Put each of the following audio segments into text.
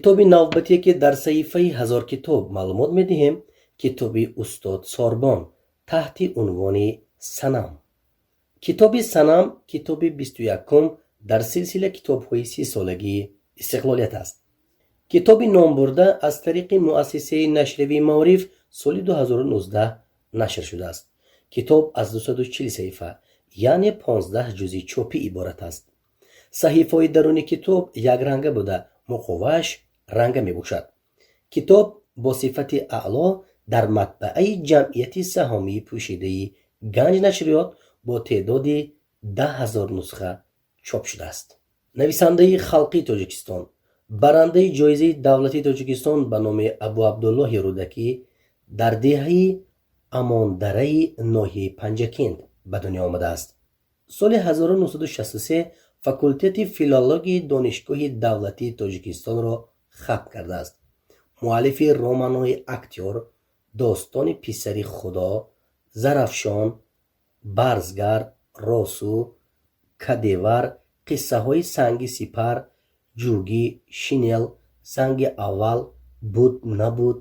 Китоби навбатие, ки дар саҳифаи «Ҳазор китоб» маълумот медиҳем, китоби устод Сорбон таҳти унвони «Санам». Китоби «Санам» китоби 21-ум дар силсила китобҳои 30-солагии истиқлолият аст. Китоби номбурда аз тариқи муассисаи нашриявии «Маориф» соли 2019 нашр шудааст. Китоб аз 240 саҳифа, яъне 15 ҷузи чопӣ иборат аст. Саҳифаҳои даруни китоб якранга буда, муқовааш ранга мебошад. Китоб бо сифати аъло дар матбааи Ҷамъияти саҳомии пӯшидаи «Ганҷ нашриёт» бо теъдоди 10 000 нусха чоп шудааст. Нависандаи халқии Тоҷикистон, барандаи ҷоизаи давлатии Тоҷикистон ба номи Абу Абдуллоҳи Рӯдакӣ дар деҳаи Амондараи ноҳияи Панҷакент ба дунё омадааст. Соли 1963 факултети филологияи Донишгоҳи давлатии Тоҷикистонро хатм кардааст. Муаллифи романҳои «Актёр», «Достони писари худо», «Зарафшон», «Барзгар», «Росу», «Кадевар», қиссаҳои «Санги сипар», «Ҷугӣ», «Шинел», «Занги аввал», «Буд набуд»,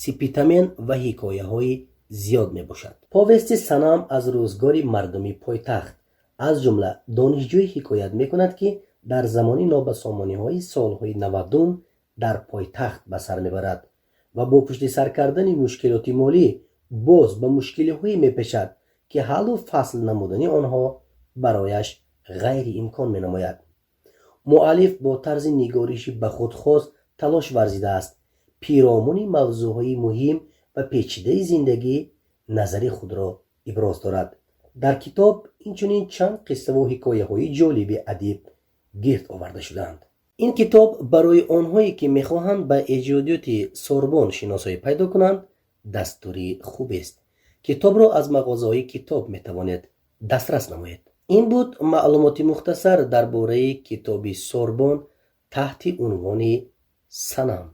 «Сипитамен» ва ҳикояҳои зиёд мебошад. Повести «Санам» аз рӯзгори мардуми пойтахт, аз ҷумла донишҷӯе ҳикоят мекунад, ки дар замони нобасомониҳои солҳои 90-ум дар пойтахт ба сар мебарад ва бо пушти сар кардани мушкилоти молӣ боз ба мушкилиҳое мепешад, ки ҳаллу фасл намудани онҳо барояш ғайриимкон менамояд. Муаллиф бо тарзи нигориши ба худ хос талош варзидааст, пиромуни мавзӯъҳои муҳим ва печидаи зиндагӣ назари худро иброз дорад. Дар китоб инчунин чанд қиссаву ҳикояҳои ҷолиби адиб гирд оварда шудаанд. Ин китоб барои онҳое, ки мехоҳанд ба эҷодиёти Сорбон шиносоӣ пайдо кунанд, дастури хубест. Китобро аз мағозаҳои китоб метавонед дастрас намоед. Ин буд маълумоти мухтасар дар бораи китоби Сорбон таҳти унвони «Санам».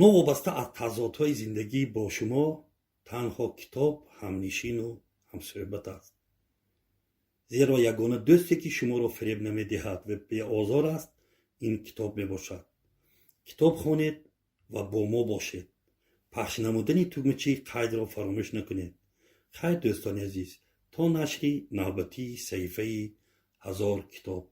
Новобаста аз тазодҳои зиндагӣ, бо шумо танҳо китоб ҳамнишину ҳамсӯҳбат аст, зеро ягона дӯсте, ки шуморо фиреб намедиҳад ва беозор аст, ин китоб мебошад. Китоб хонед ва бо мо бошед. Пахш намудани тугмачаи қайдро фаромӯш накунед. Хайр, дӯстони азиз, то нашри навбатии саҳифаи «Ҳазор китоб».